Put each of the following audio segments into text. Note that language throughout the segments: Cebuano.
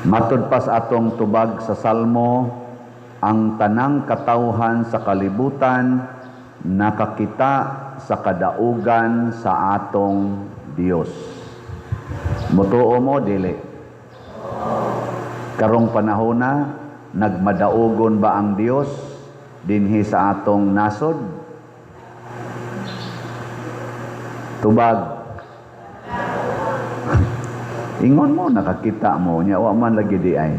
Matud pa sa atong tubag sa Salmo, ang tanang katawhan sa kalibutan nakakita sa kadaugan sa atong Dios. Mutuo mo, dili? Karong panahona, nagmadaugon ba ang Dios dinhi sa atong nasod? Tubag. Ingon mo, nakakita mo, nya wa man lagi di ay.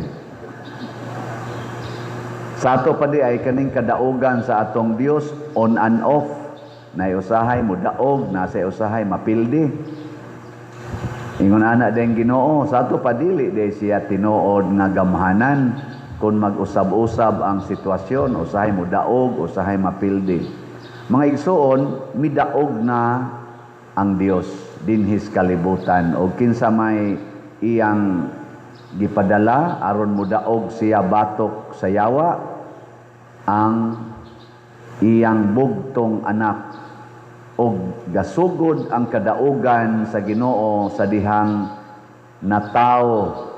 Sa ato pa di ay kaning kadaugan sa atong Dios, on and off. Nay usahay mo daog, nasa usahay mapildi. Ingon ana din Ginoo, sa ato pa dili di siya tinuod nga gamhanan kung mag-usab-usab ang sitwasyon, usahay mo daog, usahay mapildi. Mga igsuon, midaog na ang Dios dinhis kalibutan o kinsa may iyang gipadala aron modaog siya batok sa yawa, ang iyang bugtong anak, og gasugod ang kadaugan sa Ginoo sa dihang natawo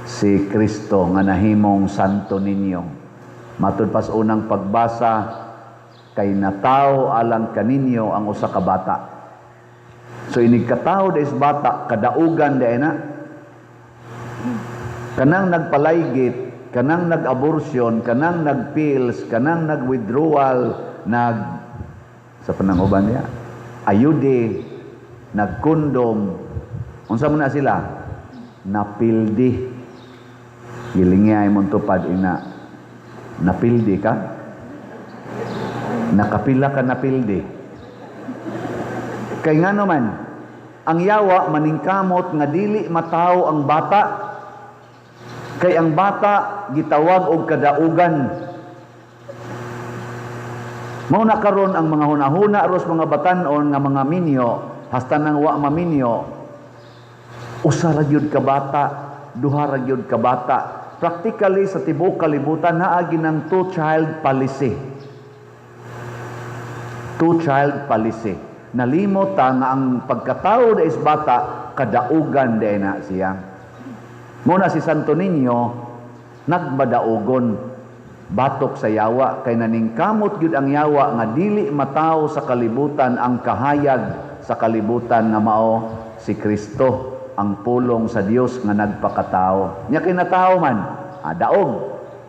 si Kristo nga nahimong Santo Niño. Matud pas unang pagbasa, kay natawo alang kaninyo ang usa ka bata. So inig katawo is bata, kadaugan di na. Kanang nagpalaygit, kanang nag-abortion, kanang nag-pills, kanang nag-withdrawal, nag sa pananguban niya, ayude, nagkondom, unsa man na sila? Napildi. Gilingay mong tupad ina. Napildi ka? Nakapila ka napildi? Kay nga naman, ang yawa maningkamot nga dili matawo ang bata. Kay ang bata gitawag og kadaugan. Mao na karon ang mga hunahuna ros mga batan-on nga mga minyo, hasta nang wa maminyo, usa ra gyud ka bata, duha ra gyud ka bata. Practically sa tibuok kalibutan naa ginang two child policy. Two child policy. Nalimot ta nga ang pagkatao is bata, kadaugan di na siya. Mao na si Santo Niño nagmadaugon batok sa yawa kay naningkamot gyud ang yawa nga dili matawo sa kalibutan ang kahayag sa kalibutan nga mao si Kristo, ang pulong sa Dios nga nagpakatao. Nya kinatao man, daog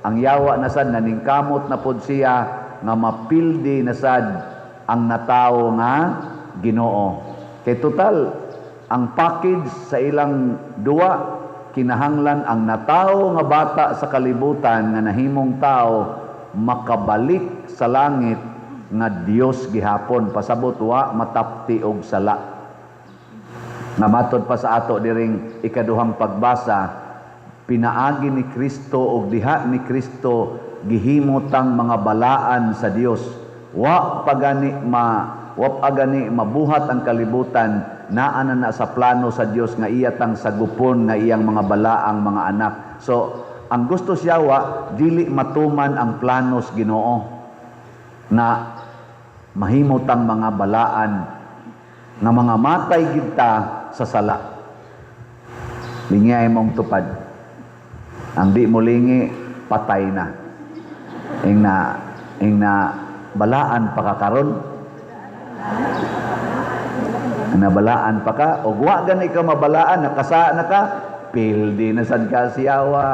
ang yawa na sad, naningkamot na pod siya nga mapildi na sad ang natawo nga Ginoo. Kay total ang package sa ilang duwa, kinahanglan ang natawo nga bata sa kalibutan nga nahimong tao makabalik sa langit nga Dios gihapon, pasabot wa matapti og sala. Nga matod pa sa ato diring ikaduhang pagbasa, pinaagi ni Kristo og diha ni Kristo gihimotang mga balaan sa Dios. Wa pa gani mabuhat ang kalibutan, naa na na sa plano sa Dios nga iya tang sagupon nga iyang mga balaang mga anak. So ang gusto siya wa dili matuman ang planos Ginoo na mahimotang mga balaan nga mga matay kita sa sala. Lingay mong tupad. Ang di mo lingi, patay na. Ing na balaan pa ka karon. Nabalaan pa ka, o wa gani ka mabalaan, nakasa na ka, pildi na sad ka siyawa.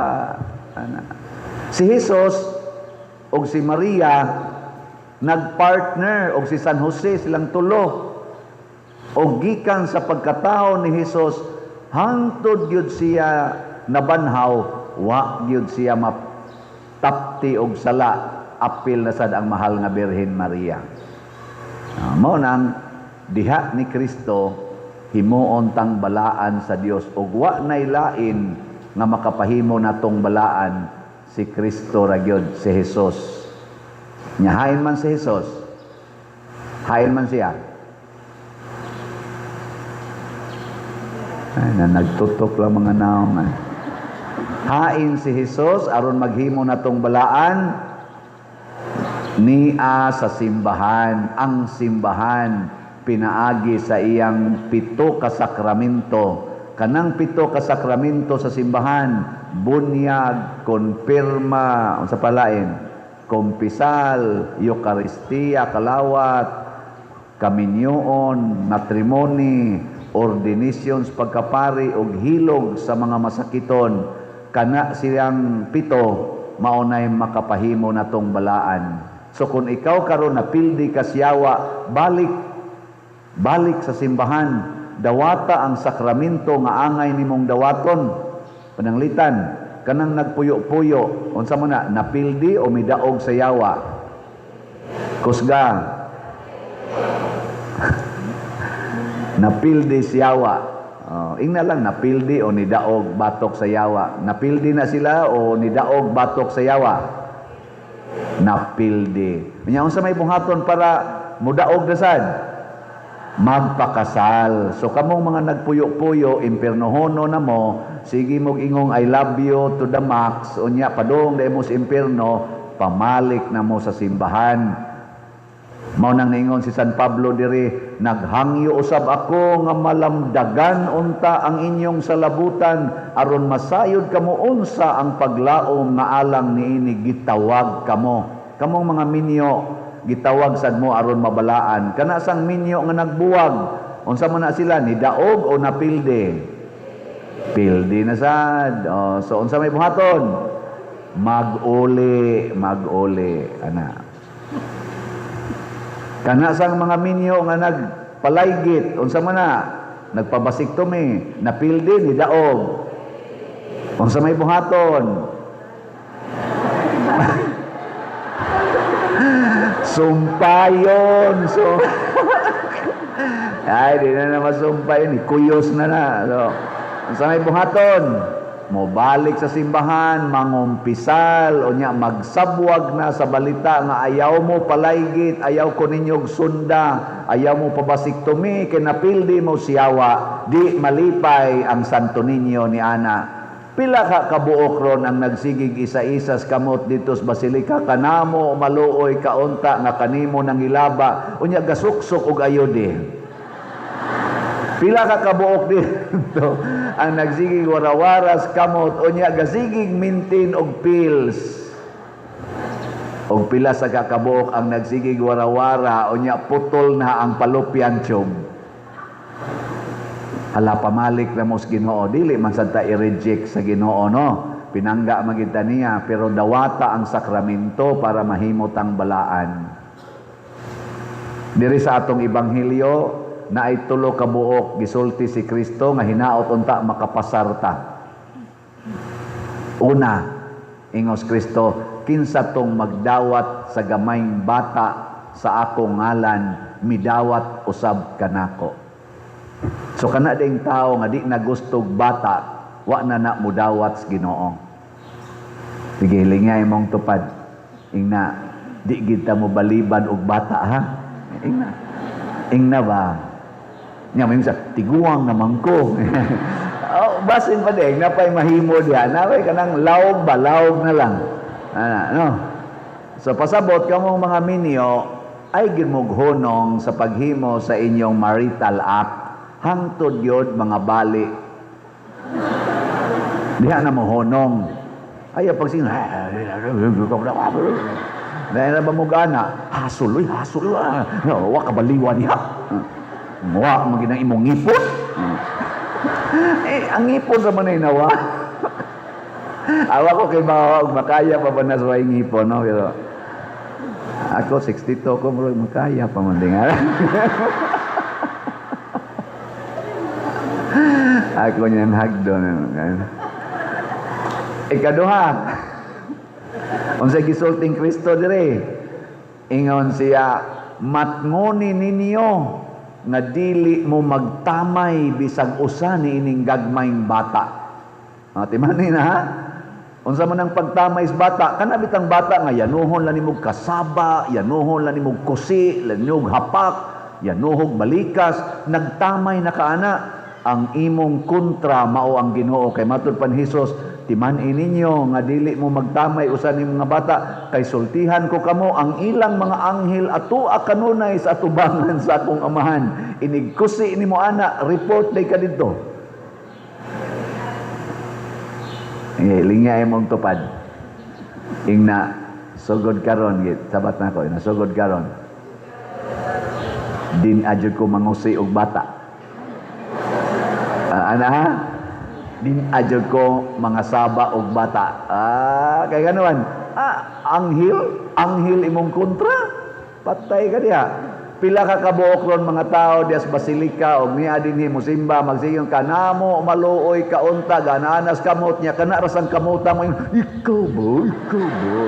Ana. Si Jesus og si Maria nagpartner og si San Jose, silang tulo. Og gikan sa pagkatao ni Jesus hangtod gyud siya nabanhaw, wa gyud siya matapti og sala, apil na sad ang mahal nga Birhen Maria. Mao nang diha ni Kristo himuon tang balaan sa Dios ug wa nay lain nga makapahimo natong balaan, si Kristo ra gyud, si Jesus. Nya hain man si Jesus? Hain man siya? Ay, na nagtutok lang mga naong. Ay. Hain si Jesus aron maghimo natong balaan? Nia sa simbahan, ang simbahan pinaagi sa iyang pito ka sakramento. Kanang pito ka sakramento sa simbahan, bunyag, konpirma, unsa pa lain, kumpisal, Eucharistia, kalawat, kaminyoon, matrimony, ordinations pagkapari ug hilog sa mga masakiton, kana siyang pito mao nay makapahimo natong balaan. So kung ikaw karon napildi ka siyawa, balik, balik sa simbahan, dawata ang sakramento nga angay nimong dawaton. Pananglitan, kanang nagpuyo-puyo, unsa man na, napildi o midaog sa yawa? Kusga. Napildi siyawa. Oh, ingna lang napildi o nidaog batok sa yawa. Napildi na sila o nidaog batok sa yawa? Napildi. Nya unsa may buhaton para mudaog na sad? Magpakasal. So kamong mga nagpuyo-puyo, impiernohono na mo, sige mog ingong "I love you to the max", unya padung dai mo sa impierno, pamalik na mo sa simbahan. Mao nang niingon si San Pablo diri, "Naghangyo usab ako nga malamdagan unta ang inyong salabutan aron masayod kamo unsa ang paglaom nga alang niini gitawag kamo." Kamong mga minyo, gitawag sad mo aron mabalaan. Kana sang minyo nga nagbuwag, unsa man na sila, nidaog o napildi? Pildi na sad. Oh, so unsa may buhaton? Mag-uli, mag-uli ana. Kana sang mga minyo nga nagpalaygit, unsa man na? Nagpa-vasectomy, napildi, nidaog. Unsa may buhaton? Sumpayon. So, ay, di na na masumpay, kuyos na na. So, unsa may buhaton? Mobalik sa simbahan, mangumpisal, o nya magsabwag na sa balita nga ayaw mo palaygit, ayaw ko ninyog sunda, ayaw mo pa-vasectomy, kay napildi mo siyawa, di malipay ang Santo Niño ni Ana. Pila ka kabuok ron ang nagsigig isa-isas kamot dito sa basilika, kanamo maluoy kaunta nga kanimo nang ilaba, unya gasuksok og ayode. Pila ka kabuok dito ang nagsigig warawaras kamot, unya gasigig mintin og pills. Og pila sa kakabuok ang nagsigig warawara, unya putol na ang fallopian tube. Hala, pamalik na mo sa Ginoo, dili man sad ta i-reject sa Ginoo, no. Pinangga man gid ta niya, pero dawata ang sakramento para mahimot ang balaan. Diri sa atong ebanghelyo, naay tulo ka buok gisulti si Kristo nga hinaot unta makapasar ta. Una, ingos Kristo, "Kinsa tong magdawat sa gamayng bata sa akong ngalan, midawat usab kanako." So kana ding tao nga di na gustog bata, wa na na mudawat sa Ginoo. Sige, lingay mong tupad. Ingna, "Di gid ta mo baliban og bata, ha?" Ingna. Ingna ba? Nya may sa tiguang naman ko. Oh, basin pa din, napay mahimo diha. Napay kanang lawog ba, lawog na lang. Ana, no? So pasabot kamong mga minyo ay gimughunong sa paghimo sa inyong marital act hangtod yod mga bali. Diha na mo honong. Ay, pag sing dahil na ba mo gana? Hasol, uy, hasol. Ah. No, wa ka baliwa diha. Wa mo ginang imong ngipon. Eh, ang ngipon ra man ay nawa. Awa ko kay mga makaya pa ba na sa ngipon, no? Pero ako 62 ko, murag makaya pa man din. Ako niyan hagdo. Ikaduha, unsa gisulting Kristo dire? Ingon siya, "Matngoni ninyo nga dili mo magtamay bisag usa ni ining gagmayng bata." Ah, timani na ha? Unsa man ang pagtamay sa bata? Kana bitang bata nga yanuhon lang nimog kasaba, yanuhon lang nimog kusi, nimog hapak, yanuhog balikas, nagtamay na kaana. Ang imong kontra mao ang Ginoo kay matud pan Hesus, "Timan-i ninyo nga dili mo magtamay usa ni mga bata kay sultihan ko kamo ang ilang mga anghel atua kanunay sa atubangan sa akong Amahan." Inig kusi nimo ana, report day ka didto. Eh, lingya imong tupad. Ingna, sugod karon, git, sabat na ko, ina sugod karon. Din adyo ko mangusi og bata. Ah, ana ha? Din adyo ko mga saba og bata. Ah, kay ganuan. Ah, anghel, anghel imong kontra. Patay ka diha. Pila ka kabuok ron mga tao diya sa basilika og niya dinhi mosimba, magsigon ka namo maluoy kaunta gananas kamot niya kana rasang kamuta mo, ikaw ba, ikaw ba?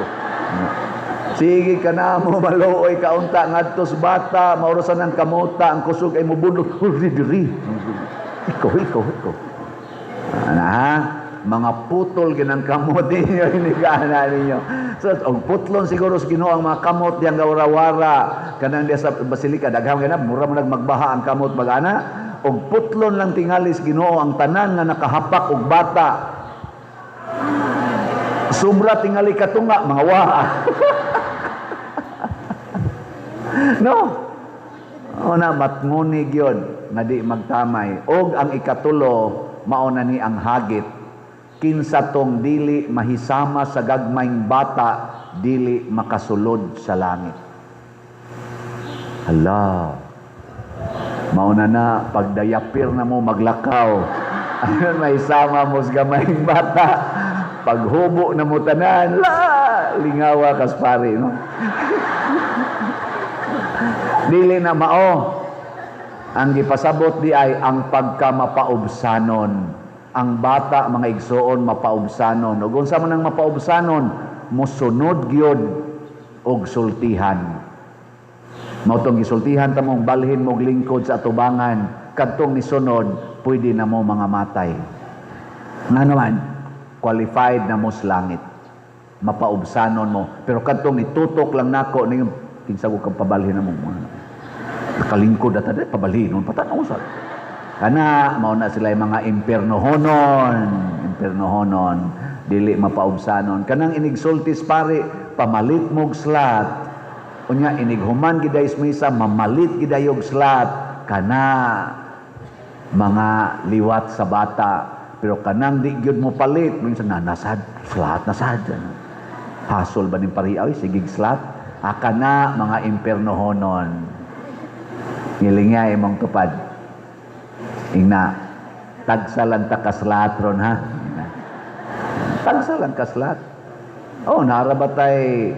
Sige ka namo maluoy kaunta ngadto sa bata, maurasan ang kamuta, ang kusog ay mubundok diri diri, ikaw, ikaw, ikaw. Ana ha? Mga putol ginang kamot ninyo, inigana ninyo. So, og putlon siguro sa Ginoo ang mga kamot diyang gawara-wara kanang diya sa basilika, daghang gana mura mo nagmagbaha ang kamot magana. Og putlon lang tingali sa Ginoo ang tanan nga nakahapak og bata. Sobra tingali katunga mga waa. No? O na matnguni gyud nga di magtamay. Og ang ikatulo, mao na ni ang hagit. Kinsa tong dili mahisama sa gagmayng bata, dili makasulod sa langit. Hala. Mao na na pagdayapir na mo maglakaw. Ayon mahisama mo sa gamayng bata. Paghubo na mo tanan, la, lingawa kas pari, no? Dili na mao. Ang gipasabot di ay ang pagkamapaubsanon. Ang bata, mga igsoon, mapaubsanon. Ug unsa man ang mapaubsanon? Mosunod gyud og sultihan. Mao tong gisultihan ta mong balhin mo og lingkod sa atubangan, kadtong nisunod, pwede na mo mga matay. Nga naman, qualified na mo sa langit. Mapaubsanon mo. Pero kadtong nitutok lang nako ning kinsa ko kang pabalhin na mo. Nakalingkod at ade pabalhinon patanaw sa. Kana mao na sila yung mga impernohonon, impernohonon, dili mapaubsanon. Kanang inigsultis pare, pamalit mog slat. Unya inighuman giday misa, mamalit gidayog slat. Kana mga liwat sa bata. Pero kanang di gyud mo palit, minsan na nasad, slat nasad. Hasol ba ning pari ay sigig slat? Akana mga impernohonon. Ngilingya imong tupad. Ingna, tagsa lang ta kaslat ron ha. Ingna. Tagsa lang kaslat. Oh, naara ba tay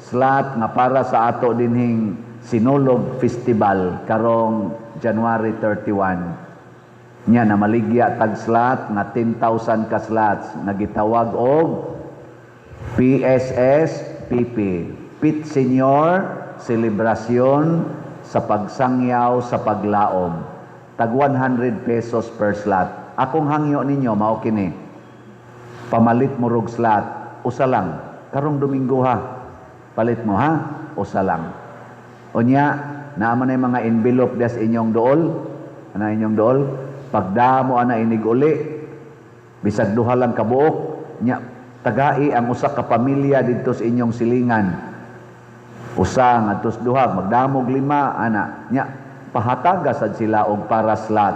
slat nga para sa ato dinhing Sinulog Festival karong January 31. Nya na maligya tag slat nga 10,000 ka slots nga gitawag og PSSPP, Pit Senior Celebration sa pagsangyaw sa paglaom. Tag 100 pesos per slot. Akong hangyo ninyo mao kini. Pamalit mo rog slot, usa lang. Karong Domingo ha. Palit mo ha, usa lang. Unya, naa man ay mga envelope des inyong dool. Ana inyong dool. Pagdamo ana inig uli, bisag duha lang kabuok, nya tagai ang usa ka pamilya didto sa inyong silingan. Usa ngadto sa duha, magdamog lima ana. Nya pahataga sad sila og para slot,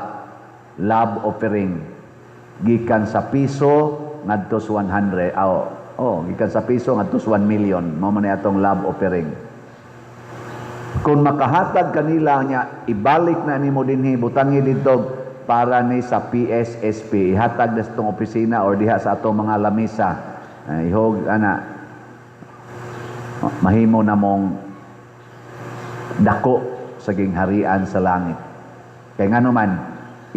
love offering, gikan sa piso ngadto sa 100, oh, gikan sa piso ngadto sa 1 million, mao man atong love offering. Kung makahatag kanila nya ibalik na nimo dinhi, butangi didto para ni sa PSSP, ihatag na sa itong opisina or diha sa atong mga lamisa. Ay, ihog ana, mahimo na mong dako sa gingharian sa langit. Kay ngano man,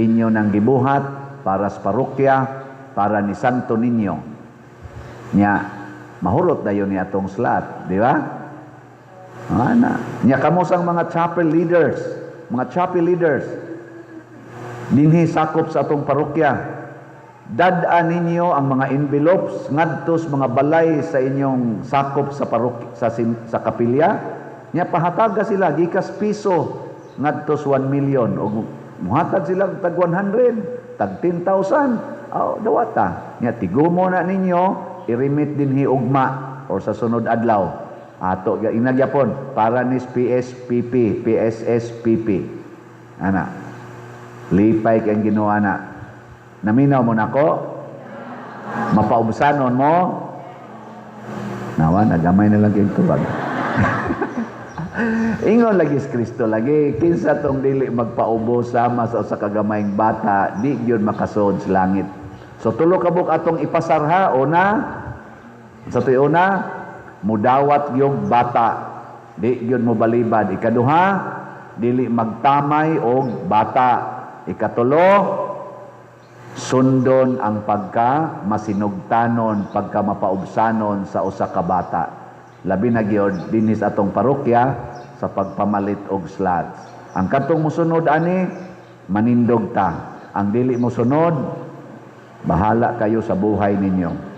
inyo nang gibuhat para sa parokya, para ni Santo Niño. Nya mahurot dayon ni atong slot, di ba? Ana. Nya kamo sang mga chapel leaders, mga chapel leaders dinhi sakop sa atong parokya. Dad-a ninyo ang mga envelopes ngadto sa mga balay sa inyong sakop sa parokya, sa kapilya. Nya pahataga sila gikas piso ngadto sa 1 million og muhatag sila tag 100, tag 10,000. Oh, dawata. Nya tigumo na ninyo, i-remit dinhi ugma or sa sunod adlaw. Ato inagyapon para ni PSPP, PSSPP. Ana. Lipay kay Ginoo ana. Naminaw mo nako? Mapaubsanon mo? Nawa, nagamay na lang kayong tubag. Ingon lagi si Kristo lagi, kinsa tong dili magpaubos sama sa usa ka gamayng bata, di gyud makasod sa langit. So tulo ka buok atong ipasarha. Una, sa to'y una, mudawat yung bata, di gyud mo balibad. Ikaduha, dili magtamay og bata. Ikatulo, sundon ang pagka masinugtanon, pagka mapaubsanon sa usa ka bata. Labi na gyud dinhi sa atong parokya sa pagpamalit og slots. Ang katong musunod ani, manindog ta. Ang dili mosunod, bahala kayo sa buhay ninyo.